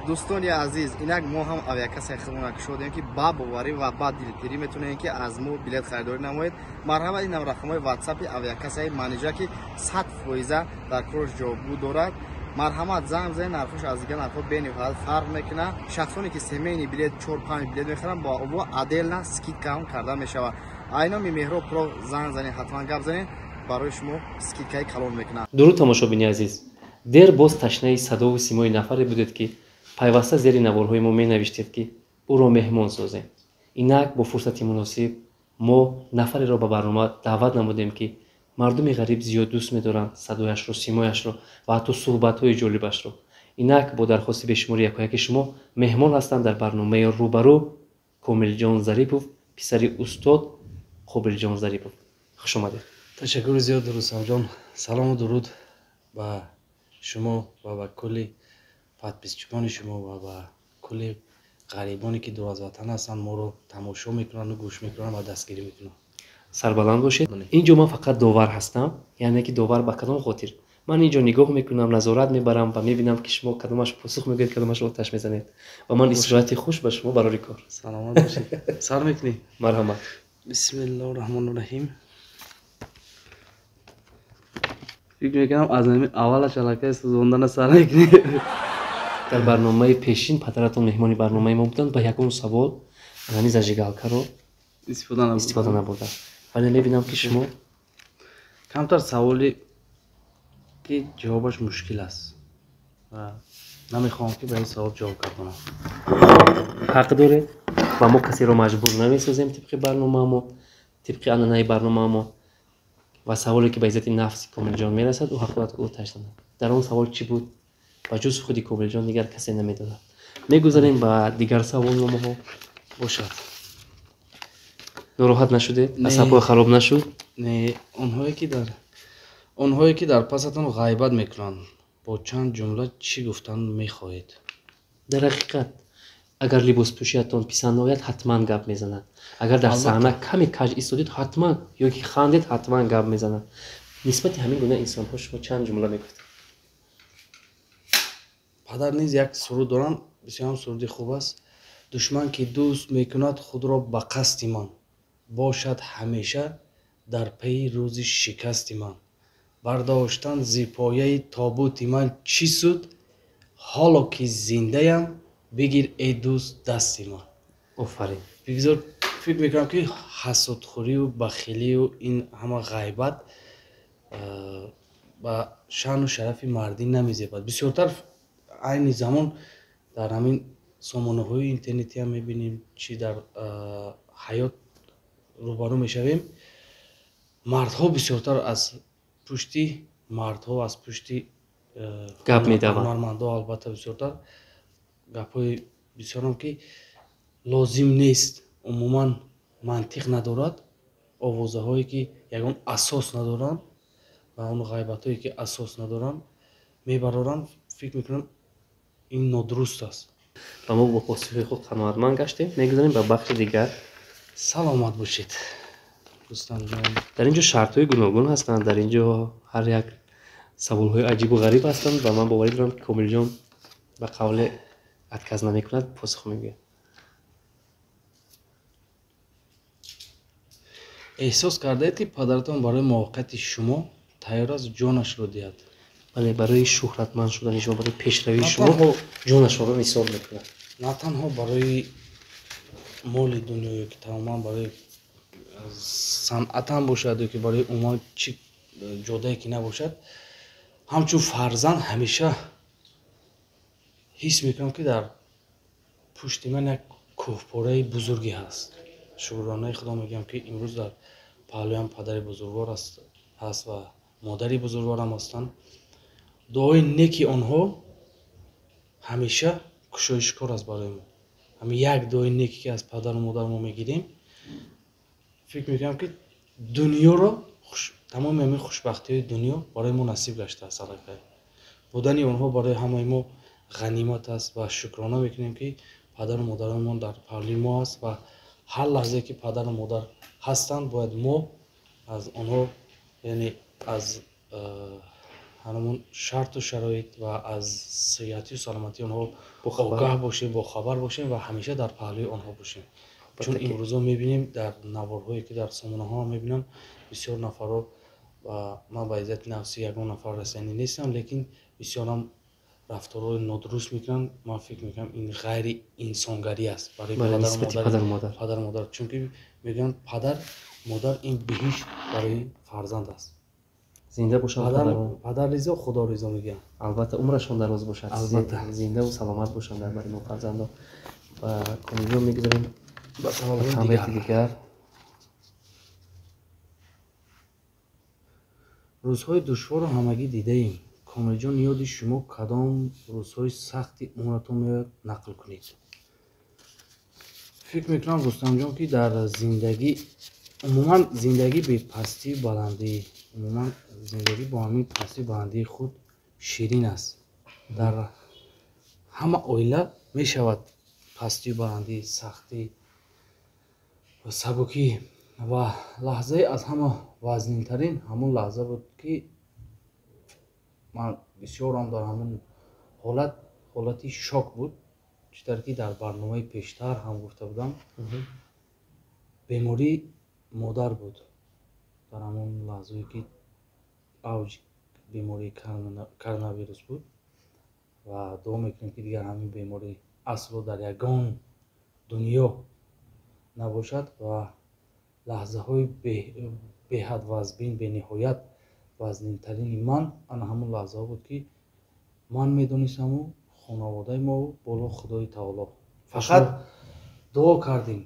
Дӯстони азиз, инак мо ҳам авиакассаи худмона кушодем, ки ба боварӣ ва ба дилпирӣ метавонем, ки аз мо билет харидорӣ намоед. Марҳамат, инам рақамҳои ватсапи авиакассаи Манижа, ки 100% дар корш ҷавобгӯ дорад. Марҳамат, занг бизанед, нархош аз дигар нархҳо бениҳоят фарқ мекунад. Шахсоне ки семейный билет 4-5 билет мехаранд, бо обо отдельно скидка ҳам карда мешавад. Айноми Меҳроб Про занг занед, ҳатман гап занед, барои шумо скидкаи калон мекунад. Дуруд, тамошобини азиз. Дер боз ташнаи садову симои нафаре будед, ки пайваста зери наворҳои мо менавиштед, ки ӯро меҳмон созем. Инак бо фурсати муносиб мо нафареро ба барнома даъват намудем, ки мардуми ғариб зиёд дӯст медоранд садояшро, симояшро ва ҳатто суҳбатҳои ҷолибашро. Инак бо дархости бешумори якояки шумо меҳмон ҳастанд дар барномаи «Рӯбарӯ» Комилҷон Зарипов, писари устод Қобилҷон Зарипов. Хуш омадед. Ташаккури зиёд, Рустамҷон. Салому дуруд ба шумо ва ба кулли подписчикони шумо ва ба кулли ғарибоне, ки дур аз ватан ҳастанд, моро тамошо мекунанду гӯш мекунанд ва дастгирӣ мекунанд. Сарбаланд бошед. Ин ҷо ман фақат довар ҳастам, яъне ки довар ба кадом хотир? Ман ин ҷо нигоҳ мекунам, назорат мебарам ва мебинам, ки шумо кадомаш посух мегӯед, кадомашро оташ мезанед. Ва ман истироҳати хуш ба шумо, барори кор. Саломат бошед. Сар мекунӣ? Марҳамат. Бисмиллоҳи раҳмони раҳим. Фикр мекунам, аз ҳамин аввалаш аллакай сӯзондана сар мекунӣ. Дар барномаи пешин падаратон меҳмони барномаи мо буданд, ба ягон савол ҳамин зажигалкаро истифода набурданд, вале мебинам, ки шумо Камтар саволе, ки ҷавобаш мушкил аст ва намехоҳам, ки ба ин савол ҷавоб гардонам. Ҳақ доред ва мо касеро маҷбур намесозем тибқи барномамо, тибқи анъанаи барномамо. Ва саволе, ки ба иззати нафси Комилҷон мерасад, ӯ ҳақ дорад, ки оташ занад. Дар он савол чӣ буд, ба ҷуз худи Комилҷон дигар касе намедонад. Мегузарем ба дигар саволномаҳо. Бошад. Нороҳат нашудед? Асабҳо хароб нашуд? Не. Онҳое ки дар пасатон ғайбат мекунанд, бо чанд ҷумла чӣ гуфтан мехоҳед? Дар ҳақиқат, агар либоспӯшиятон писанд ояд, ҳатман гап мезанад. Агар дар саҳна каме каҷ истодед, ҳатман, ё ки хандед, ҳатман гап мезанад. Нисбати ҳамин гуна инсонҳо шумо чанд ҷумла мегуфтед? Падар низ як суруд доранд, бисёрам суруди хуб аст: «Душман ки дӯст мекунад худро ба қасди ман, бошад ҳамеша дар пайи рӯзи шикасти ман. Бардоштан зи пояи тобути ман чӣ суд, ҳоло ки зиндаям, бигир, эй дӯст, дасти ман». Офарин. Бигзор, фикр мекунам, ки ҳасудхӯрию бахилию ин ҳама ғайбат ба шаъну шарафи мардӣ намезебад. Бисёртар айни замон дар ҳамин сомонаҳои интернетиам мебинем, чӣ дар ҳаёт рӯбарӯ мешавем, мардҳо бисёртар аз пушти мардҳо, аз пушти гап медаванд, ҳунармандҳо, албатта, бисёртар гапҳои бисёрам, ки лозим нест, умуман мантиқ надорад, овозаҳое, ки ягон асос надоранд ва он ғайбатҳое, ки асос надоранд, мебароранд. Фикр мекунам, ин нодуруст аст. Ва мо бо посухи худ қаноатманд гаштем. Мегузарем ба бахши дигар. Саломат бошед, Рустамҷон. Дар ин ҷо шартҳои гуногун ҳастанд, дар ин ҷо ҳар як саволҳои аҷибу ғариб ҳастанд ва ман боварӣ дорам, ки Комилҷон ба қавле отказ намекунад, посух мегӯяд. Эҳсос кардаед, ки падаратон барои муваффақияти шумо тайёр аст ҷонашро диҳад? Бале, барои шӯҳратманд шудани шумо, барои пешравии шумо ҷонашонро нисор мекунад. На танҳо барои моли дунё ё ки тамоман барои санъатам бошад ё ки барои умуман чӣ ҷодае ки набошад, ҳамчун фарзанд ҳамеша ҳис мекунам, ки дар пушти ман як кӯҳпораи бузурге ҳаст. Шукронаи Худо мегӯям, ки имрӯз дар паҳлӯям падари бузургвор ҳаст ва модари бузургворам ҳастанд. Дуои неки онҳо ҳамеша кушоишкор аст барои мо. Ҳамин як дуои неке, ки аз падару модар мо мегирем, фикр мекунам, ки дунёро, тамоми ҳамин хушбахтиҳои дунё барои мо насиб гаштааст. Аллакай будани онҳо барои ҳамаи мо ғанимат аст ва шукрона мекунем, ки падару модаронмон дар паҳлӯи мо аст. Ва ҳар лаҳзе ки падару модар ҳастанд, бояд мо аз онҳо, яъне аз ҳамон шарту шароит ва аз сиҳатию саломатии онҳо огаҳ бошем, бохабар бошем ва ҳамеша дар паҳлӯи онҳо бошем. Чун имрӯзо мебинем дар наворҳое ки дар сомонаҳо мебинам, бисёр нафарро, ва ман ба иззати нафси ягон нафар расанӣ нестам, лекин бисёрам рафторҳои нодуруст мекунанд. Ман фикр мекунам, ин ғайри инсонгарӣ аст барои падару модар, чунки мегӯянд падар модар ин биҳишт барои фарзанд аст. Зинда бошанд, падар ризо, худо ризо мегӯянд. Албатта, умрашон дароз бошад, зиндаву саломат бошанд дар бари мо фарзандон. Ва Комилҷон, мегузарем ба саволҳои дигар. Рӯзҳои душворро ҳамагӣ дидаем. Комилҷон, ёди шумо кадом рӯзҳои сахти умратон меояд, нақл кунед. Фикр мекунам, Рустамҷон, ки дар зиндагӣ умуман зиндагӣ бе пастию баландӣ, умуман зиндагӣ бо ҳамин пастию баландии худ ширин аст. Дар ҳама оила мешавад пастию баландӣ, сахтӣ ва сабукӣ. Ва лаҳзаи аз ҳама вазнинтарин ҳамон лаҳза буд, ки ман бисёрам дар ҳамон ҳолат, ҳолати шок буд, чӣ тавр ки дар барномаи пештар ҳам гуфта будам, бемории модар буд. Дар ҳамон лаҳзае ки авҷи бемории коронавирус буд, ва дуо мекунем, ки дигар ҳамин беморӣ асло дар ягон дунё набошад. Ва лаҳзаҳои беҳад вазбин, бениҳоят вазнинтарини ман ана ҳамон лаҳзаҳо буд, ки ман медонистаму хонаводаи мо боло Худои таоло. Фақат дуо кардем,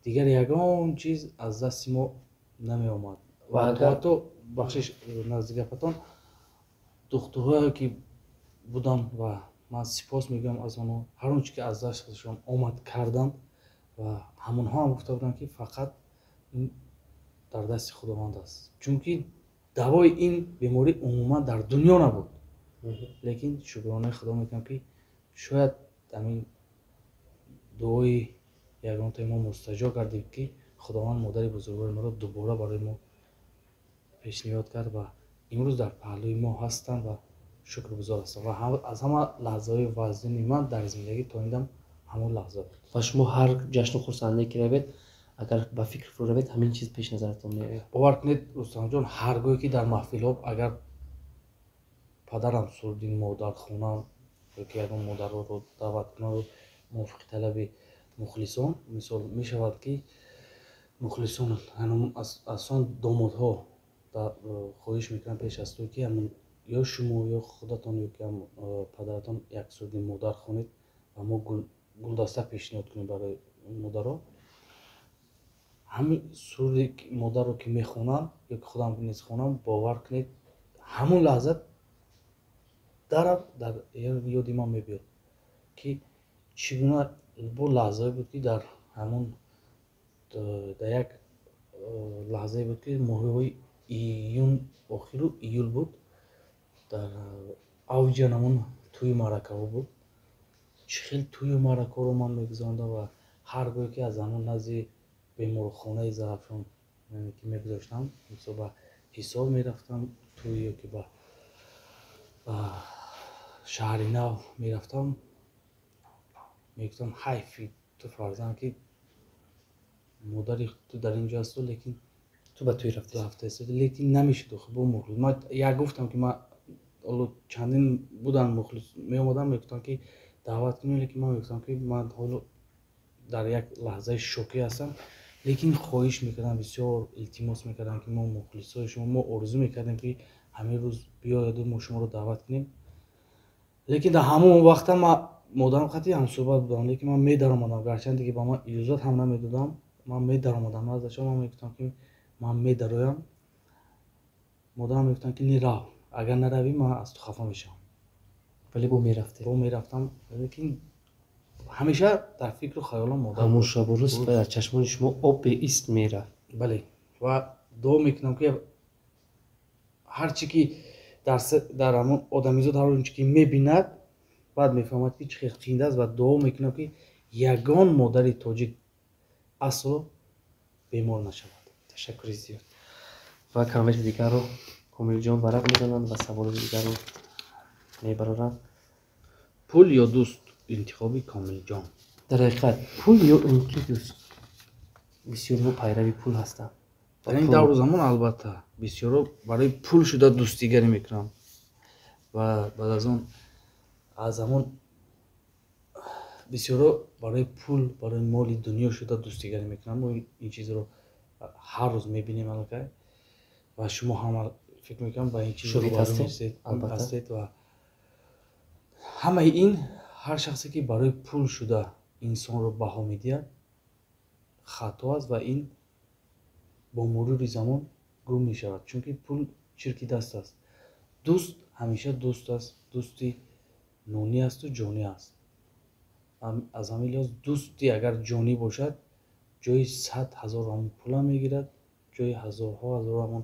дигар ягон чиз аз дасти мо намеомад. Ва ҳатто, бахшиш назди гапатон, духтурҳое ки буданд, ва ман сипос мегӯям аз онҳо, ҳар он чи ки аз дасташон омад карданд, ва ҳамонҳо ҳам гуфта буданд, ки фақат ин дар дасти Худованд аст, чунки давои ин беморӣ умуман дар дунё набуд. Лекин шукронаи Худо мекунам, ки шояд ҳамин дуои ягонтаи мо мустаҷоб гардид, ки Худованд модари бузургвори моро дубора барои мо пешниҳод кард ва имрӯз дар паҳлӯи мо ҳастанд ва шукргузор ҳастам. Ва аз ҳама лаҳзаҳои вазнини ман дар зиндагӣ то ин дам ҳамон лаҳза буд. Ва шумо ҳар ҷашну хурсандие ки равед, агар ба фикр фурӯ равед, ҳамин чиз пеш назаратон меояд? Бовар кунед, Рустамҷон, ҳар гоҳе ки дар маҳфилҳо агар падарам суруди модархона ёки ягон модарро даъват кунад, мувофиқи талаби мухлисон, мисол мешавад, ки мухлисон асон домодҳо хоҳиш мекунанд пеш аз ту, ки ҳамон ё шумо, ё худатон, ё ки падаратон як суруди модар хонед ва мо гулдаста пешниҳод кунем барои модаро. Ҳамин суруди модарро ки мехонам ё ки худам низ хонам, бовар кунед, ҳамон лаҳза дарав дар ёди ман мебиёд, ки чӣ гуна бо лаҳзае буд, ки дар ҳамон дар як лаҳзае буд, ки моҳҳои июн охиру июл буд, дар авҷи ҳамон тӯю маъракаҳо буд. Чӣ хел тӯю маъракаҳоро ман мегузарондам ва ҳар гоҳе ки аз ҳамон назди беморхонаи Зарафшон ки мегузоштам, мисол ба Ҳисор мерафтам тӯй ё ки ба шаҳри нав мерафтам, мегуфтам: ҳайфи ту, фарзанд, ки модари ту дар ин ҷо асту, лекин ту ба тӯй рафта рафтаистоди. Лекин намешуд бо мухлис. Ман як гуфтам, ки ман ҳоло чандин буданд мухлис, меомадам, мегуфтам, ки даъват кунем, лекин ман мегуфтам, ки ман ҳоло дар як лаҳзаи шокӣ ҳастам. Лекин хоҳиш мекардам, бисёр илтимос мекардам, ки мо мухлисҳои шумо, мо орзу мекардем, ки ҳамин рӯз биёяду мо шуморо даъват кунем. Лекин дар ҳамон вақта ман модарам қатъи ҳамсӯҳбат будам, лекин ман медаромадам, гарчанде ки ба ман иҷозат ҳам намедодам, ман медаромадам наздашон, ман мегуфтам, ки ман медароям. Модарам мегуфтам, ки не, рав, агар наравӣ, ман аз ту хафа мешавам. Вале бо мерафтед? Бо мерафтам, лекин ҳамеша дар фикру хаёлам модар. Ҳамон шабу рӯз дар чашмони шумо об беист мерафт. Бале, ва дуо мекунам, ки ҳар чӣ ки дар ҳамон одамизод, ҳар он чӣ ки мебинад, баъд мефаҳмад, ки чӣ хел қинд аст. Ва дуо мекунам, ки ягон модари тоҷик асло бемор нашавад. Ташаккури зиёд. Ва конверти дигарро Комилҷон варақ мезананд ва саволи дигарро мебароранд. Пул ё дӯст? Интихоби Комилҷон. Дар ҳақиқат, пул ё ин ки дӯст? Бисёриҳо пайрави пул ҳастанд. Дар ин давру замон, албатта, бисёрҳо барои пул шуда дӯстигарӣ мекунанд ва баъд аз он аз ҳамон бисёрҳо барои пул, барои моли дунё шуда дӯстигарӣ мекунанд. Мо ин чизро ҳар рӯз мебинем аллакай ва шумо ҳам, фикр мекунам, ба ин чиз ҳастед. Ва ҳамаи ин, ҳар шахсе ки барои пул шуда инсонро баҳо медиҳад, хато аст ва ин бо мурури замон гум мешавад, чунки пул чирки даст аст. Дӯст ҳамеша дӯст аст, дӯсти нонӣ асту ҷонӣ аст. Аз ҳамин лиҳоз, дӯсти агар ҷонӣ бошад, ҷои 100 000 ҳамон пулам мегирад, ҷои ҳазорҳо ҳазор ҳамон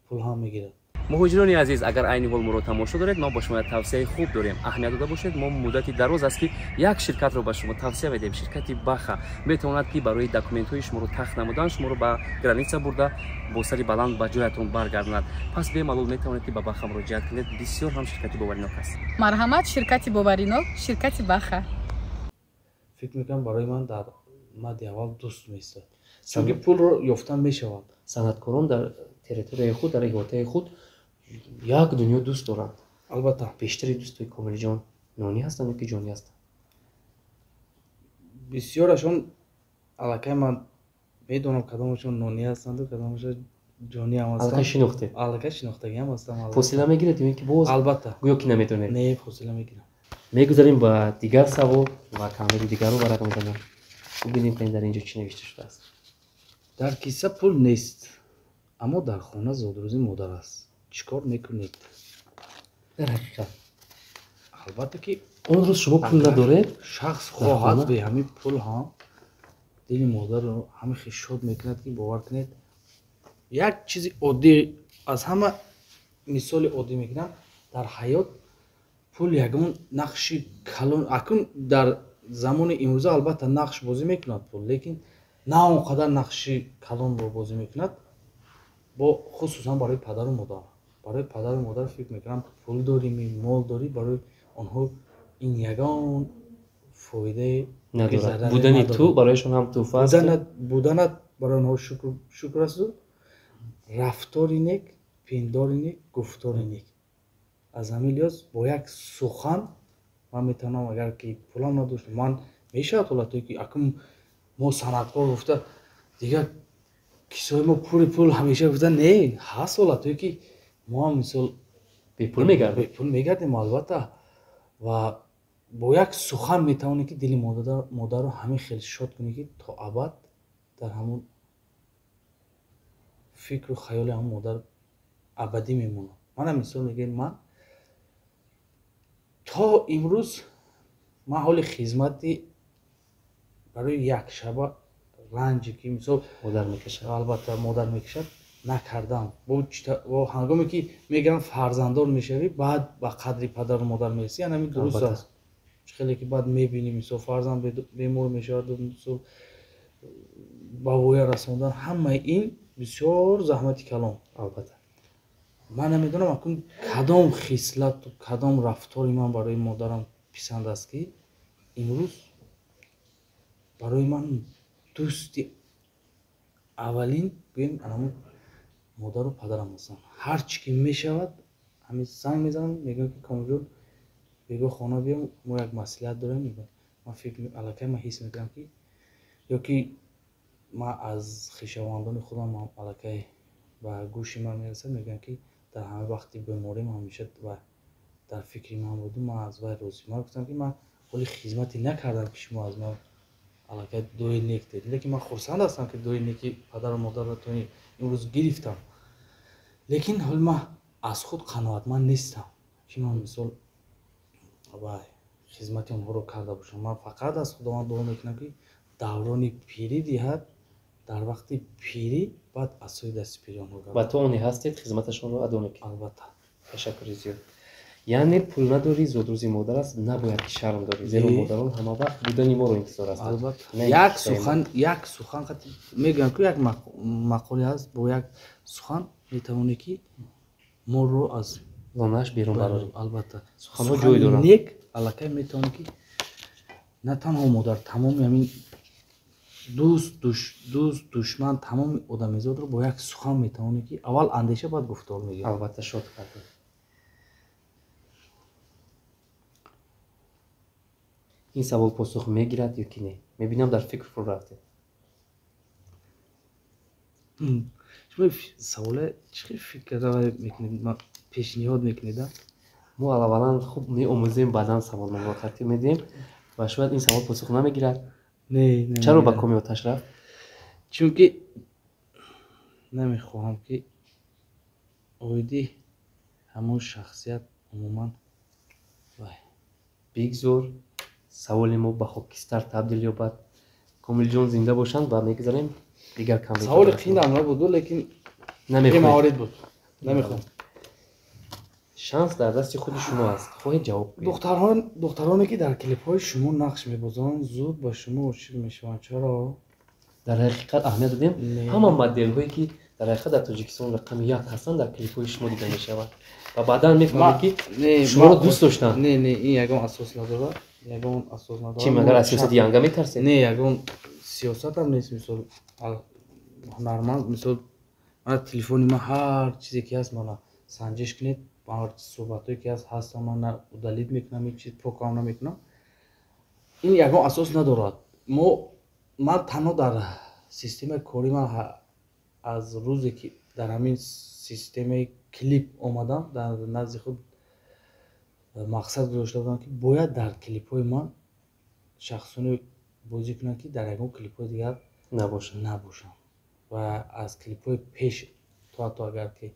пул ҳам мегирад. Муҳоҷирони азиз, агар айни ҳол моро тамошо доред, мо ба шумо як тавсияи хуб дорем. Аҳамият дода бошед, мо муддати дароз аст, ки як ширкатро ба шумо тавсия медиҳем. Ширкати Баха метавонад, ки барои документҳои шуморо тахт намудан, шуморо ба граница бурда, бо сари баланд ба ҷоятон баргардонад. Пас бемалол метавонед, ки ба Баха муроҷиат кунед. Бисёр ҳам ширкати боваринок аст. Марҳамат, ширкати боваринок, ширкати Баха. Фикр мекунам, барои ман дар мадди аввал дӯст меистад, чунки пулро ёфтан мешавад. Санъаткорон дар территорияи худ, дар иҳотаи худ як дунё дӯст доранд. Албатта. Бештари дӯстои Комилҷон нонӣ ҳастанд ё ки ҷонӣ ҳастанд? Бисёрашон аллакай ман медонам, кадомашон нонӣ ҳастанду кадомашон ҷонӣ ҳам Аллакай ҳастанд. шинохтед? Аллакай шинохтагиам ҳастам, албатта. Фосила мегиред ё ин ки боз Албатта. гӯё ки наметонед? Не, фосила мегирам. Мегузарем ба дигар савол ва камери дигарро варақ мезанем. Бубинем, ки дар ин ҷо чӣ навишта шудааст. Дар киса пул нест, аммо дар хона зодрӯзи модар аст. Чӣ кор мекунед? Дар ҳақиқат, Албатта ки он рӯз шумо пул надоред. шахс Дар хоҳад, хона? бе ҳамин пул ҳам дили модарро ҳамин хел шод мекунад, ки бовар кунед, як чизи оддӣ, аз ҳама мисоли оддӣ мекунам: дар ҳаёт пул ягон нақши калон, акнун дар замони имрӯза, албатта, нақш бозӣ мекунад пул, лекин на он қадар нақши калонро бозӣ мекунад, бо хусусан барои падару модар. Барои падару модар, фикр мекунам, пул дорими, мол дорӣ, барои онҳо ин ягон фоидае Надорад. зараре Будани надорад. ту барояшон ҳам тӯҳфа аст. Буданат барои онҳо шукр асту рафтори нек, пиндори нек, гуфтори нек. Аз ҳамин лиҳоз, бо як сухан ман метавонам, агар ки пулам надошта, ман мешавад ҳолатое ки акнун мо санъаткор гуфта, дигар кисои мо пури пул ҳамеша гуфта, не, ҳаст ҳолатое ки мо ҳам, мисол, Бепул мегардед. Бепул мегардем, албатта. Ва бо як сухан метавонӣ, ки дили модарро ҳамин хел шод кунӣ, ки то абад дар ҳамон фикру хаёли ҳамон модар абадӣ мемонад. Манам, мисол мегӯем, ман то имрӯз ман ҳоли хизмати барои як шаба ранҷе ки, мисол, Модар мекашад. Албатта, модар мекашад, накардам. Бо ҳангоме ки мегӯям, фарзанддор мешавӣ, баъд ба қадри падару модар мерасӣ. Ана ҳамин дуруст аст. Чӣ хеле ки баъд мебинӣ, мисол, фарзанд бемор мешаваду, мисол, ба воя расондан, ҳамаи ин бисёр заҳмати калон. Ман намедонам, акнун кадом хислату кадом рафтори ман барои модарам писанд аст, ки имрӯз барои ман дӯсти аввалин, гӯем, анамун модару падарам ҳастанд. Ҳар чӣ ки мешавад, ҳамин занг мезанам, мегӯям, ки Комилҷон, бегоҳ хона биём, мо як маслиҳат дорем. Мегӯям, ман фикр, аллакай ман ҳис мекунам, ки ё ки ман аз хешовандони худам ҳам аллакай ба гӯши ман мерасад, мегӯям, ки дар ҳама вақти беморим ҳамеша ва дар фикри ман буду, ман аз вай розӣ. Ман гуфтам, ки ман ҳоли хизмате накардам, ки шумо аз ман аллакай дуои нек дед, лекин ман хурсанд ҳастам, ки дуои неки падару модарро то имрӯз гирифтам, лекин ҳоли ман аз худ қаноатманд нестам, ки ман, мисол, вай хизмати онҳоро карда бошам. Ман фақат аз Худованд дуо мекунам, ки даврони пирӣ диҳад, дар вақти пирӣ баъд аз сӯи дасти пири онҳо Ва гардам. то оне ҳастед, хизматашонро адо мекунед. Албатта. Ташаккури зиёд. Яъне пул надорӣ, зодрӯзи модар аст, набояд ки шарм дорӣ, зеро Не. модарон ҳама вақт будани моро интизор ҳастанд. Албатта. На ин Як ки кисаи мо. сухан, як сухан мегӯям, ки як мақоле ҳаст: бо як сухан метавонӣ, ки моро аз лонаш берун барорем. Албатта, суханҳо ҷой доранд. Нек аллакай метавонӣ ки на танҳо модар, тамоми ҳамин дӯст, душман, тамоми одамизодро бо як сухан метавонӣ ки аввал андеша, баъд гуфтор мегирӣ. Албатта, шод кардем. Ин савол посух мегирад ё ки не? Мебинам, дар фикр фурӯ рафтед. Шумо саволе чӣ хел фикр карда мекунед, пешниҳод мекунед? Мо аввалан хуб меомӯзем, баъдан саволномаро тартиб медиҳем ва шояд ин савол посух намегирад. Не. Чаро ба коми оташ рафт? Чунки намехоҳам ки оиди ҳамон шахсият умуман. Бигзор саволи мо ба хокистар табдил ёбад. Комилҷон, зинда бошанд ва мегузарем дигар кам. Саволи қиинам набуду, лекин бемаврид буд, намехоҳам. Шанс дар дасти худи шумо аст, хоҳед ҷавоб гӯед. Духтароне ки дар клипҳои шумо нақш мебозанд, зуд ба шумо ошиқ мешаванд, чаро? Дар ҳақиқат аҳамият додем, ҳама моделҳое ки дар ҳақиқат дар Тоҷикистон рақами як ҳастанд, дар клипҳои шумо дида мешаванд ва баъдан мефаҳмед ки шуморо дӯст доштанд. Не, не, ин ягон асос надорад, ягон асос надорад. Чӣ, магар аз сиёсати янга метарсед? Не, ягон сиёсатам нест. Мисол, ҳунарманд, мисол, мана телефони ман, ҳар чизе ки ҳаст, мана санҷиш кунед, ҳар суҳбатҳое ки ҳаст ҳастам, ман на удалить мекунам, ҳеҷ чиз покам намекунам. Ин ягон асос надорад. Мо, ман танҳо дар системаи кори ман, аз рӯзе ки дар ҳамин системаи клип омадам, дар назди худ мақсад гузошта будам, ки бояд дар клипҳои ман шахсоне бозӣ кунанд, ки дар ягон клипҳои дигар набошанд. Ва аз клипҳои пеш то ҳатто агар ки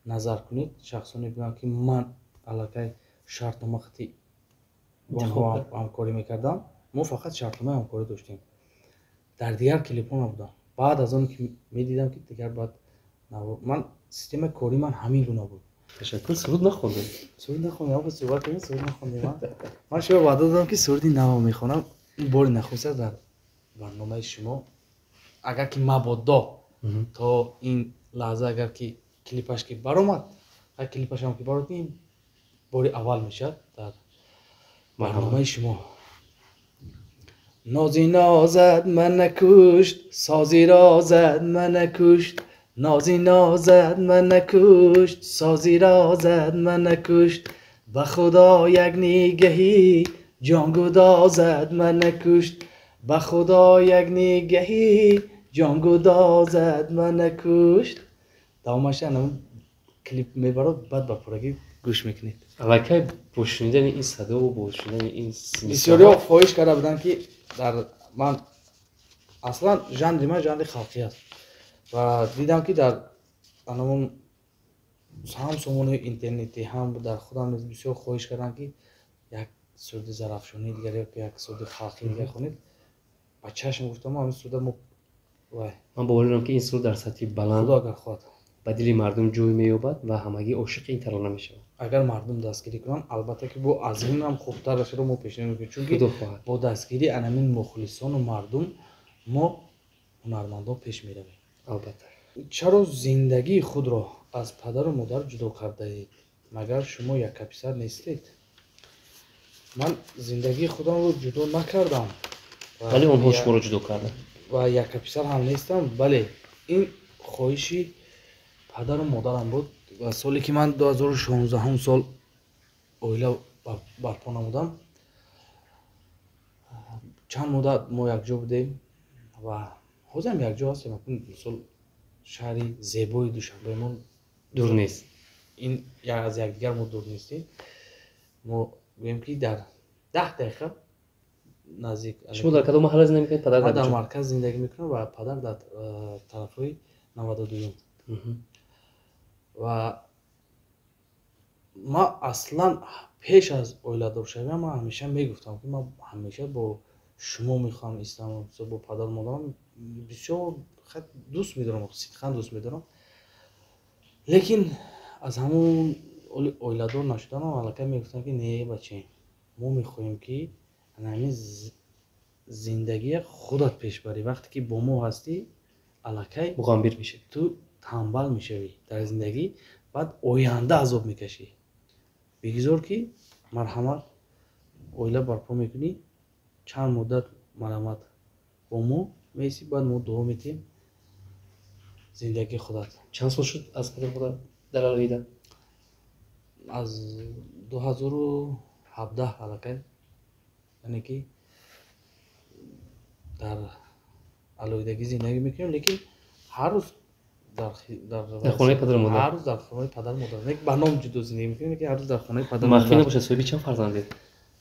назар кунед, шахсоне буданд, ки ман аллакай шартнома хати бо онҳо ҳамкорӣ мекардам. Мо фақат шартномаи ҳамкорӣ доштем, дар дигар клипҳо набудам. Баъд аз он ки медидам, ки дигар баъд ман системаи кори ман ҳамин гуна буд. Ташаккур. Суруд нахондем. Суруд нахондем, суҳбат кардем, суруд нахондем. Ман шумо ваъда додам, ки суруди нав мехонам. Бори нахуст дар барномаи шумо, агар ки мабодо то ин лаҳза, агар ки клипаш ки баромад, клипашам ки баромад, ин бори аввал мешавад дар барномаи шумо. Нози нозат мана кушт, сози розат мана кушт, нози нозат мана кушт, сози розат мана кушт, ба худо як нигаҳи ҷонгудозат мана кушт, ба худо як нигаҳи ҷонгудозат мана кушт. Давомаша клип мебарод, баъд ба пуррагӣ гӯш мекунед. Аллакай бо шунидани ин садову бо шунидани ин бисёриҳо хоҳиш карда буданд, ки дар ман аслан жанри ман жанри халқӣ аст ва дидам, ки дар анамон ҳам сомонаи интернетӣ, ҳам дар худам низ бисёр хоҳиш карданд, ки як суруди зарафшонии дигар ё як суруди халқии дигар хонед. Ба чашм гуфтам, ҳамин суруда мо. Ман бовар дорам, ки ин суруд дар сатҳи баланд Худо агар хоҳад ба дили мардум ҷой меёбад ва ҳамагӣ ошиқи ин тарона мешаванд. Агар мардум дастгирӣ кунанд, албатта ки бо аз ин ҳам хубтарашро мо пешниҳод мекунем, чунки бо дастгирии анамин мухлисону мардум мо ҳунармандон пеш меравем. Албатта. Чаро зиндагии худро аз падару модар ҷудо кардаед? Магар шумо яккаписар нестед? Ман зиндагии худамро ҷудо накардам. Вале онҳо шуморо ҷудо карданд. Ва яккаписар ҳам нестам. Бале, ин хоҳиши падару модарам буд ва соле ки ман 2016 сол оила барпо намудам, чанд муддат мо якҷо будем ва ҳозирам якҷо ҳастем. Мисол, шаҳри зебои Душанбемон дур нест. Ин аз якдигар мо дур нестем. Мо гӯем, ки дар 10 дақиқа наздик. Шумо дар кадом маҳалла зиндагӣ мекунед? Падар дар марказ зиндагӣ мекунам ва падар дар тарафҳои 92-юм. Ва ман аслан пеш аз оиладоршавиам ман ҳамеша мегуфтам, ки ман ҳамеша бо шумо мехоҳам истам, бо падару модарам бисёр дӯст медорам, сидқан дӯст медорам. Лекин аз ҳамон оиладор нашуданам аллакай мегуфтам, ки не, баче, мо мехоҳем, ки ҳамин зиндагия худат пеш барӣ. Вақте ки бо мо ҳастӣ, аллакай муғамбир мешавӣ, ту танбал мешавӣ дар зиндагӣ. Баъд оянда азоб мекашӣ. Бигзор ки марҳамат, оила барпо мекунӣ, чанд муддат марҳамат бо мо меистӣ, баъд мо дуо метиҳем зиндагии худат. Чанд сол шуд аз падару модар дар алоҳида? Аз 2017 аллакай, яъне ки дар алоҳидагӣ зиндагӣ мекунем, лекин ҳар рӯз дар хонаи падару модар, ҳар рӯз дар хонаи падару модар, ба ном ҷудо зиндагӣ мекунем, лекин ҳар рӯз дар хонаи падару модар. Махфӣ набошад, соҳиби чанд фарзандед?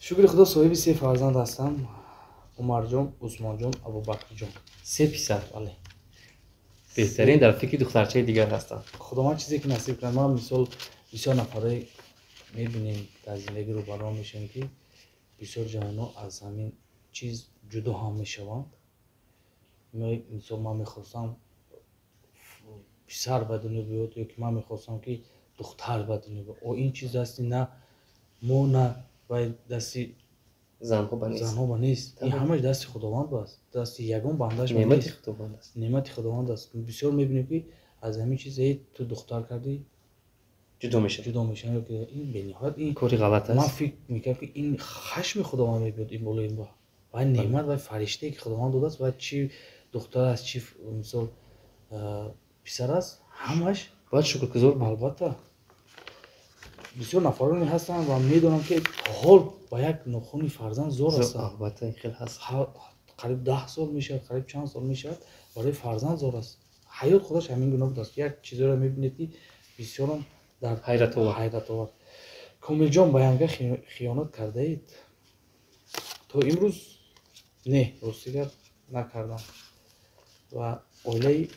Шукри Худо, соҳиби се фарзанд ҳастам: Умарҷон, Усмонҷон, Абубакрҷон. Се писар? Бале. Беҳтарин, дар фикри духтарчаи дигар ҳастанд. Худованд чизе ки насиб кунад. Ман мисол бисёр нафарое мебинем, дар зиндагӣ рӯбаро мешавем, ки бисёр ҷавонҳо аз ҳамин чиз ҷудо ҳам мешаванд. Мисол, ман мехостам писар ба дунё биёд ё ки ман мехостам ки духтар ба дунё биёд. О, ин чиз дасти на мо, на вай дасти занҳо ба нест. Занҳо ба нест. Ин ҳамаш дасти Худованд аст, дасти ягон бандаш неъмати Худованд аст. Неъмати Худованд аст. Бисёр мебинем, ки аз ҳамин чиз эй ту духтар кардӣ, ҷудо мешавад. Ҷудо мешаванд ё ки ин бениҳоят ин кори ғалат аст. Ман фикр мекардам, ки ин хашми Худованд мебиёд ин болои ин вай неъмат, вай фариштае ки Худованд додааст, вай чи духтар аст, чи мисол писар аст, ҳамаш бояд шукргузор буд. Албатта, бисёр нафароне ҳастанд ва медонам, ки ҳол ба як нохуни фарзанд зор ҳастанд. Албатта, ин хел ҳаст. Қариб 10 сол мешавад, қариб чанд сол мешавад, барои фарзанд зор аст. Ҳаёт худаш ҳамин гуна будааст. Як чизеро мебинед, ки бисёрам дар ҳайратовар. Ҳайратовар. Комилҷон, ба янга хиёнат кардаед? То имрӯз не, рости гап, накардам ва оилаи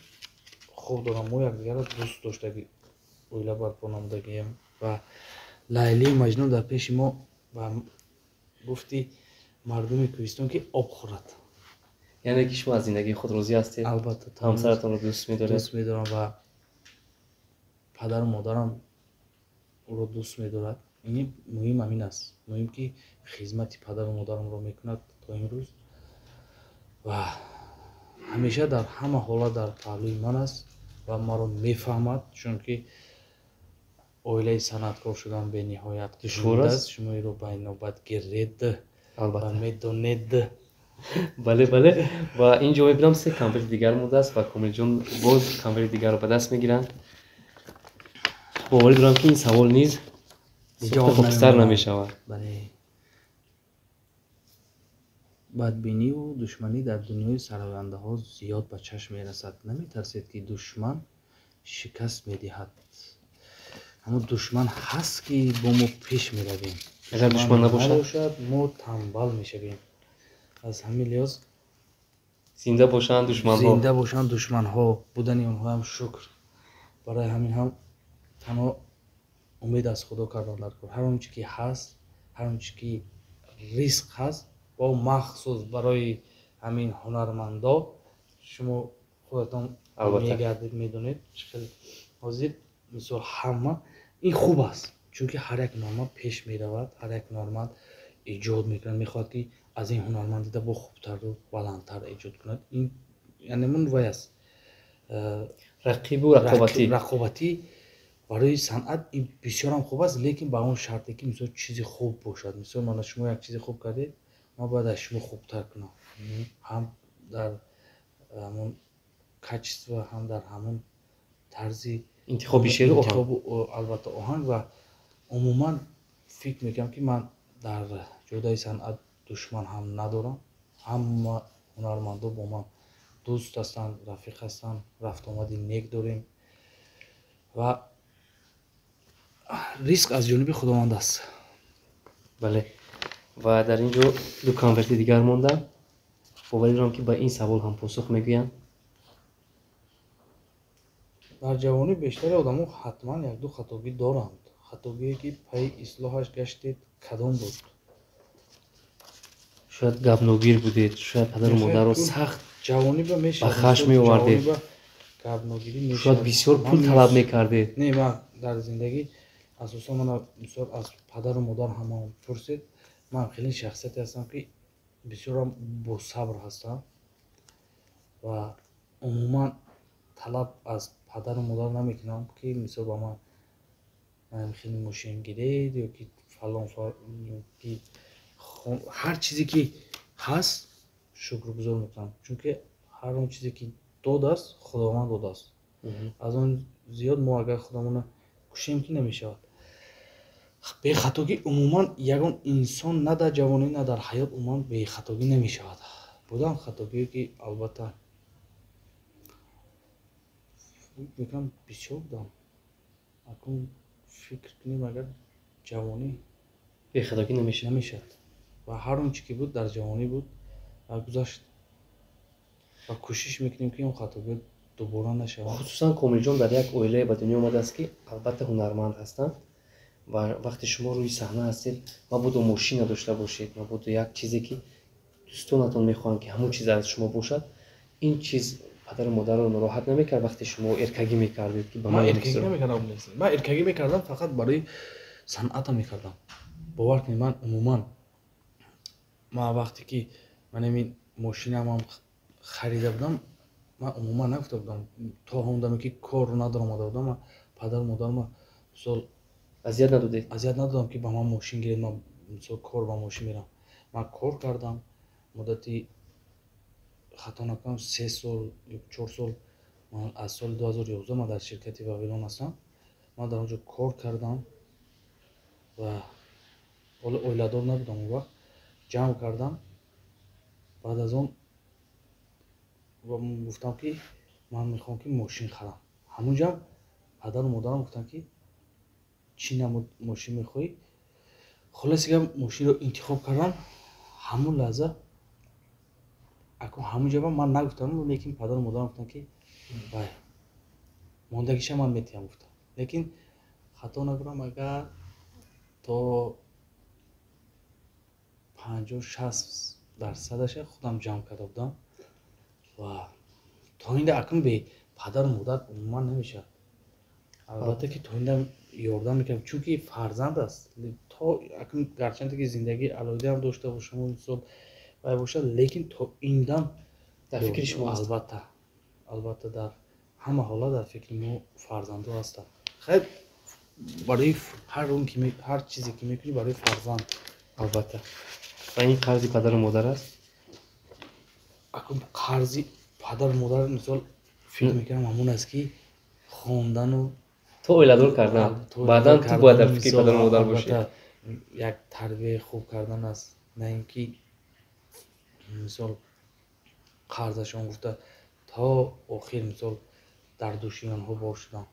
хуб дорам. Мо якдигарро дӯст доштагӣ оила барпо намудагием ва Лайлию Маҷнун дар пеши мо, ба гуфти мардуми кӯҳистон, ки об хӯрад. Яъне ки шумо аз зиндагии худ розӣ ҳастед? Албатта. Ҳамсаратонро дӯст медоред? Дӯст медорам ва падару модарам ӯро дӯст медорад. Ин муҳим ҳамин аст, муҳим ки хизмати падару модарамро мекунад то имрӯз ва ҳамеша дар ҳама ҳолат дар паҳлӯи ман аст ва маро мефаҳмад, чунки оилаи санъаткор шудан бениҳоят душвор аст. Шумо иро байнобат гиред ва медонед. Бале, бале. Ва ин ҷо мебинам, се конверти дигар мондааст ва Комилҷон боз конверти дигарро ба даст мегиранд. Боварӣ дорам, ки ин савол низ хокистар намешавад. Бале. Бадбиниву душманӣ дар дунёи сарояндаҳо зиёд ба чашм мерасад. Наметарсед, ки душман шикаст медиҳад? Ҳамон душман ҳаст, ки бо мо пеш меравем. Агар душман набошад, мо танбал мешавем. Аз ҳамин лиҳоз зинда бошанд душманҳо. Зинда бошанд душманҳо, будани онҳоам шукр. Барои ҳамин ҳам танҳо умед аз Худо кардан дар кор. Ҳар он чи ки ҳаст, ҳар он чи ки ризқ ҳаст, бо махсус барои ҳамин ҳунармандо, шумо худатон мегардед, медонед чӣ хел. Ҳозир мисол ҳама ин хуб аст, чунки ҳар як ҳунарманд пеш меравад, ҳар як ҳунарманд эҷод мекунад, мехоҳад, ки аз ин ҳунарманд дида бо хубтару баландтар эҷод кунад. Ин яъне мун вай аст, рақибу рақобатӣ. Рақобатӣ барои санъат ин бисёрам хуб аст, лекин ба он шарте, ки мисол чизи хуб бошад. Мисол, мана шумо як чизи хуб кардед, ман бояд аз шумо хубтар кунам, ҳам дар ҳамон качество, ҳам дар ҳамон тарзи интихоби шеъру интихобу, албатта, оҳанг. Ва умуман фикр мекунам, ки ман дар ҷодаи санъат душман ҳам надорам. Ҳама ҳунармандо бо ман дӯст ҳастанд, рафиқ ҳастанд, рафтуомади нек дорем ва ризқ аз ҷониби Худованд аст. Бале, ва дар ин ҷо ду конверти дигар монда. Боварӣ дорам, ки ба ин савол ҳам посух мегӯянд. Дар ҷавонӣ бештари одамо ҳатман якду хатогӣ доранд. Хатогие, ки пайи ислоҳаш гаштед, кадом буд? Шояд гапногир будед, шояд падару модарро сахт ҷавонӣ ба мешавад, ба хашм меовардед, гапногирӣ мешавад. Шояд бисёр пул талаб мекардед. Не, ман дар зиндагӣ асосан, мана мисол аз падару модар ҳама пурсед, ман хеле шахсияте ҳастам, ки бисёрам босабр ҳастам ва умуман талаб аз падару модар намекунам, ки мисол ба ман Манам хеле мошин гиред ё ки фалон, ки ҳар чизе ки ҳаст, шукргузор мекунам, чунки ҳар он чизе ки додааст, Худованд додааст. Аз он зиёд мо агар худамона кушем, ки намешавад. Бехатогӣ умуман ягон инсон на дар ҷавонӣ, на дар ҳаёт умуман бехатогӣ намешавад. Будам хатогие, ки албатта фикр мекунам, бисёр будам. Акнун фикр кунем, агар ҷавонӣ бехатогӣ намешавад. Намешавад. Ва ҳар он чи ки буд, дар ҷавонӣ буд ва гузашт, ва кӯшиш мекунем, ки он хатогиҳо дубора нашавад. Хусусан Комилҷон дар як оилае ба дунё омадааст, ки албатта ҳунарманд ҳастанд, ва вақте шумо рӯи саҳна ҳастед, мабодо мошин надошта бошед, мабодо як чизе, ки дӯстонатон мехоҳанд, ки ҳамон чиз аз шумо бошад, ин чиз падару модарро нороҳат намекард, вақте шумо эркагӣ мекардед, ки ба ман эркагӣ намекардам. Ман эркагӣ мекардам, фақат барои санъата мекардам. Бовар кунед, ман умуман, ман вақте ки ман ҳамин мошинамам харида будам, ман умуман нагуфта будам, то ҳамон даме ки корро надаромада будам, ман падару модарма, мисол, азият надодед. Азият надодам, ки ба ман мошин гиред, ман, мисол, кор ба мошин мерам. Ман кор кардам муддати, хато накунам, 3 сол ё 4 сол. Ман аз соли 2011 ман дар ширкати Вавилон ҳастам. Ман дар он ҷо кор кардам ва ҳоло оиладор набудам он вақт. Ҷамъ кардам, баъд аз он гуфтам, ки ман мехоҳам, ки мошин харам. Ҳамунҷам падару модарам гуфтанд, ки чӣ намуд мошин мехоҳӣ? Хулоси гап, мошинро интихоб кардам. Ҳамун лаҳза, ҳамун ҷоба ман нагуфтам, лекин падару модарам гуфтанд, ки вай мондагиша ман метиҳам, гуфтам. Лекин хато накунам, агар то 50-60 дарсадаша худам ҷамъ карда будам. Ва то инда акнун бе падару модар умуман намешавад. Албатта, ки то инда ёрдам мекардам, чунки фарзанд аст. То акнун, гарчанде ки зиндагии алоҳидаам дошта бошам, мисол, вай бошад, лекин то ин дам дар фикри шумо. Албатта, албатта, дар ҳама ҳолат дар фикри мо фарзандо ҳастанд. Хайр, барои ҳар он ки ҳар чизе ки мекунӣ, барои фарзанд. Албатта, ва ин қарзи падару модар аст. Акун қарзи падару модар, мисол, фикр мекунам, ҳамон аст, ки хондану то оиладор кардан, баъдан ту бояд дар фикри падару модар бошӣ. Як тарбияи хуб кардан аст, на ин ки, мисол, қарзашон гуфта, то охир, мисол, дар дӯши онҳо бор шудам.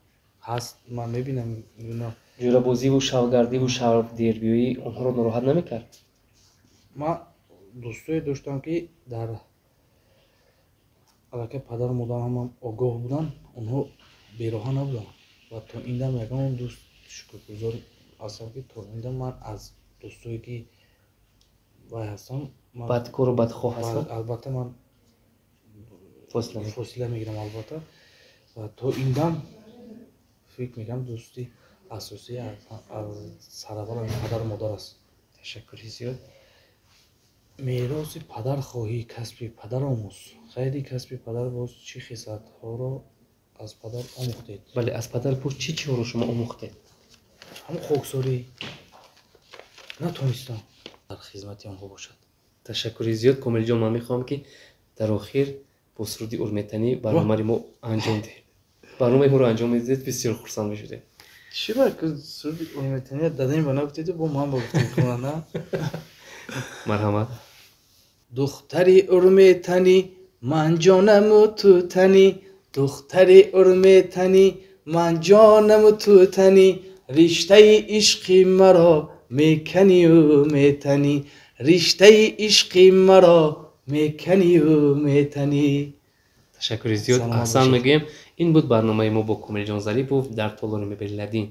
Ҳаст, ман мебинам. Ҷӯрабозиву шавгардиву шавдербиёӣ онҳоро нороҳат намекард? Ман дӯстое доштам, ки дар аллакай падару модарам огоҳ буданд, онҳо бероҳа набуданд. Ва то ин дам ягон дӯст, шукргузор ҳастам, ки то ин дам ман аз дӯстое ки вай ҳастам, бадкору бадхоҳ ҳастанд. Албатта, ман фосила мегирам, албатта. Ва то ин дам фикр мекунам, дӯсти асосӣ аз сараввал падару модар аст. Ташаккури зиёд. Мероси падар хоҳӣ, касби падар омӯз. Ғайри касби падар боз чӣ хислатҳоро аз падар омӯхтед? Бале, аз падар пурс, чӣ чиҳоро шумо омӯхтед? Ҳамон хоксорӣ, натонистам дар хизмати онҳо бошад. Ташаккури зиёд, Комилҷон. Ман мехоҳам, ки дар охир бо суруди Урметанӣ барномаи мо анҷом диҳед. Барномаи моро анҷом медидед, бисёр хурсанд мешудем. Чӣ ба суруди Урметанӣ дадем, ба нагуфтеду бо ман ба гуфтем хонанда. Марҳамат. Духтари Урметанӣ, ман ҷонаму ту танӣ, духтари Урметанӣ, ман ҷонаму ту танӣ, риштаи ишқи маро меканию метанӣ, риштаи ишқи маро меканию метанӣ. Ташаккури зиёд, аҳсан мегӯем. Ин буд барномаи мо бо Комилҷон Зарипов дар толори мебели Ладин.